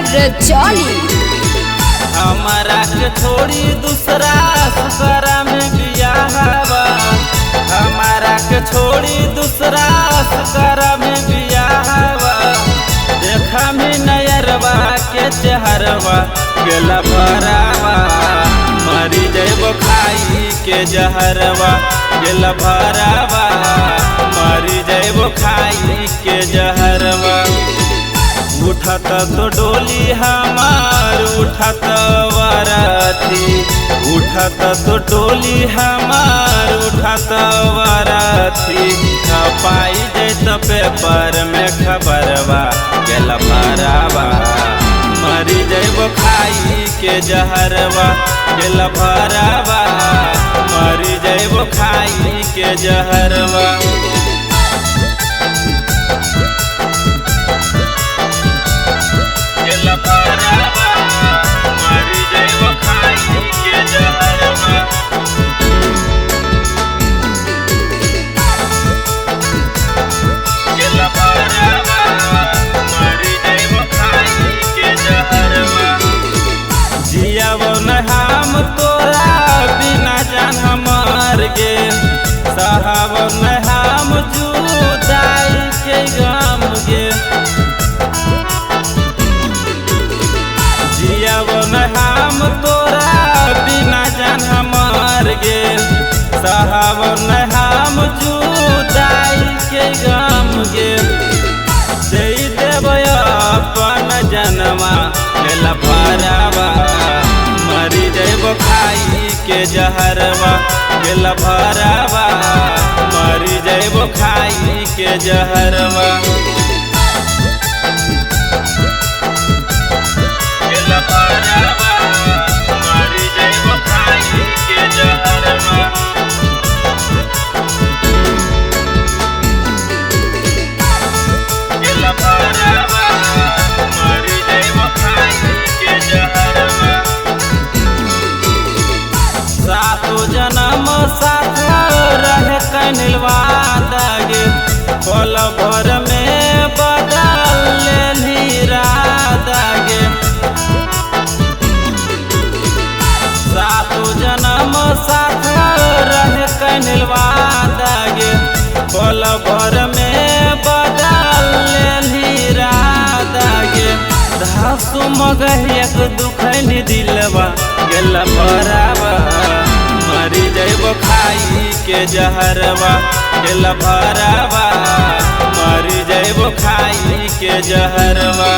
रजौली। हमारा के छोड़ी दूसरा ससुरा में बियाहवा, हमारा के छोड़ी दूसरा ससुरा में बियाहवा। देखा में नयरवा के चेहरवा गेला भरावा, मरी जइबो खाई के जहरवा गेला भरावा, मरी जइबो खाई के जहरवा। उठत तो डोली हमार उठत वराती, उठत तो डोली हमार उठत वराती। पाई जैत पेपर में खबरवा गेला भरावा, मरी जइबो खाई के जहरवा गेला भरावा, मरी जइबो खाई के जहरवा। हम तोरा बिना जान हमार गे, साहब न हम जुदाई के गम गे। जियब न हम तोरा बिना जान हमार गे, साहब न हम जुदाई के गम गे। दे देबै अपन जनवा गेला भरावा, मरी जइबो खाई के जहरवा गेला भरावा, मरी जइबो खाई के जहरवा। गेला भरावा, मरी जइबो खाई के जहरवा। गेला भरावा, मरी जइबो खाई के जहरवा। सातो जन्म साथ रह कैनिल वादा गे, पल भर में बदल लेली राधा गे। सातो जन्म साथ रह कैनिल वादा गे, पल भर में बदल लेली राधा गे। धासु मगहियक दुखैनी दिलवा गेला भरावा, मरी जइबो खाई के जहरवा गेला भरावा, मरी जइबो खाई के जहरवा।